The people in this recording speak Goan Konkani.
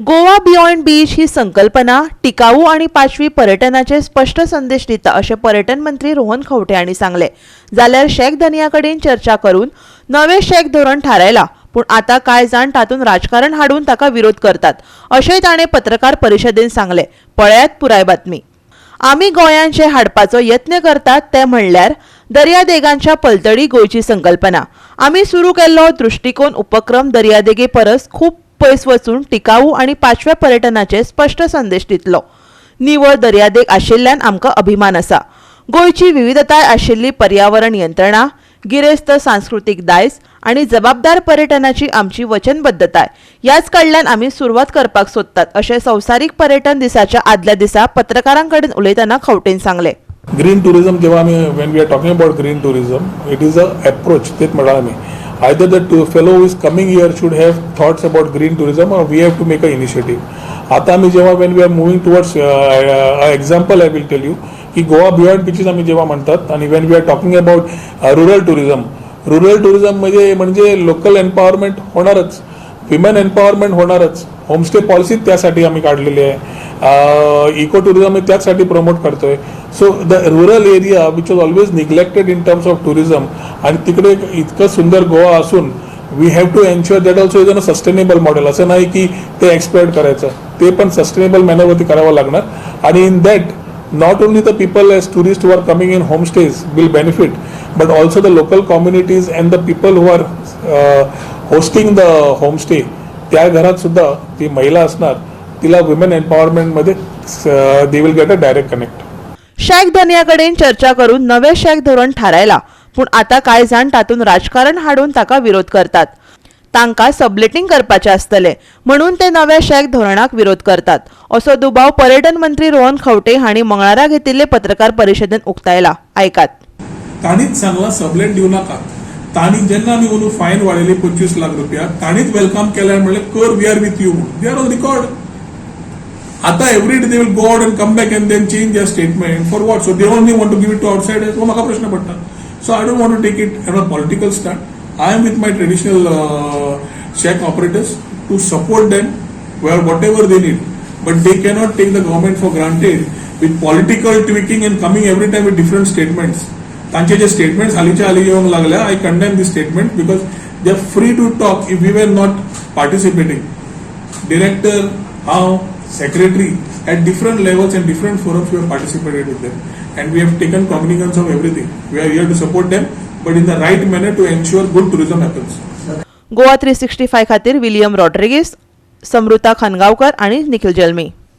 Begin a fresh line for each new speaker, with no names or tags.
गोवा बियॉन्ड बीच ही संकल्पना टिकाऊ आणि पाचवी पर्यटनाचे स्पश्ट संदेश दिता, अशें पर्यटन मंत्री रोहन खंवटे हांणी सांगलें. जाल्यार शॅक धनया कडेन चर्चा करून नवें शॅक धोरण थारायलां, पूण आतां कांय जाण तातूंत राजकारण हाडून ताका विरोध करतात, अशेंय ताणें पत्रकार परिशदेंत सांगलें. पळयात पुराय बातमी. आमी गोंयांत जे हाडपाचो यत्न करतात ते म्हणल्यार दर्यादेगांच्या पलतडी गोंयची संकल्पना. आमी सुरू केल्लो दृश्टिकोन उपक्रम दर्यादेगे परस खूब पयस वचून टिकाऊ आनी पाचव्या पर्यटनाचे स्पश्ट संदेश दितलो. निवळ दर्यादेग आशिल्ल्यान आमकां अभिमान आसा. गोंयची विविधताय आशिल्ली पर्यावरण यंत्रणा, गिरेस्त सांस्कृतीक दायज आनी जबाबदार पर्यटनाची आमची वचनबद्धताय, ह्याच कडल्यान आमी सुरवात करपाक सोदतात, अशें संवसारीक पर्यटन दिसाच्या आदल्या दिसा पत्रकारां कडेन उलयतना खंवटेन सांगलें.
ग्रीन टुरिझम जेव्हा आम्ही, when we are talking about green tourism, it is a approach. तेच म्हळां आमी, either the fellow is coming here should have thoughts about green tourism or we have to make a initiative. आता आम्ही जेव्हा, when we are moving towards, example I will tell you की गोवा बियॉन्ड बिचीस आम्ही जेव्हा म्हणतात आणि when we are talking about rural tourism, rural tourism म्हणजे म्हणजे लोकल एम्पॉवरमेंट होणारच, विमेन एम्पॉवरमेंट होणारच. होमस्टे पॉलिसी त्यासाठी आम्ही काढलेली आहे. इको टुरिझम त्याचसाठी प्रमोट करतोय. So the rural area, which was always neglected in terms of tourism, आणि तिकडे इतकं सुंदर गोवा असून we have to ensure that also is an a sustainable model. असं नाही की ते एक्सप्लॉइट करायचं, ते पण सस्टेनेबल मॅनरवरती करावं लागणार. आणि in that, not only the people as tourists who are coming in homestays will benefit, but also the local communities and the people who are hosting the homestay. त्या घरात सुद्धा ती महिला असणार, तिला वुमेन एम्पॉवरमेंटमध्ये they will get a direct connect.
Shack धनया कडेन चर्चा करून नवें शॅक धोरण थारायलां, पूण आतां कांय जाण तातूंत राजकारण हाडून ताका विरोध करतात. तांकां सबलेटिंग करपाचें आसतलें म्हणून ते नव्या शॅक धोरणाक विरोध करतात, असो दुबाव पर्यटन मंत्री रोहन खंवटे हांणी मंगळारा घेतिल्ले पत्रकार परिशदेंत उक्तायला. आयकात.
ताणीच सांगलां सबलेट दिवं नाका. तांणी जेन्ना आमी अंदू फायन वाडयली 25 लाख रुपया, ताणीच welcome केल्यार, म्हणलें कर, we are with you. They are on record. आता every day they will go out and come back and then change their statement. For what? So they only want to give it to outsiders? हो म्हाका प्रश्न पडटा. So I don't want to take it on a political stand. I am with my traditional shack operators to support them where whatever they need. But they cannot take the government for granted with political tweaking and coming every time with different statements. तांचे जे स्टेटमेंट्स हालींच्या हालीं येवंक लागल्या, I condemn this statement because they are free to talk if we were not participating. Director, हांव, secretary, at different levels and different forums we have participated with them and we have taken cognizance of everything. We are here to support them, but in the right manner to ensure good tourism happens.
Goa 365 खातीर विलियम रॉड्रिगीस, समृता खानगांवकर आणि निखिल जल्मी.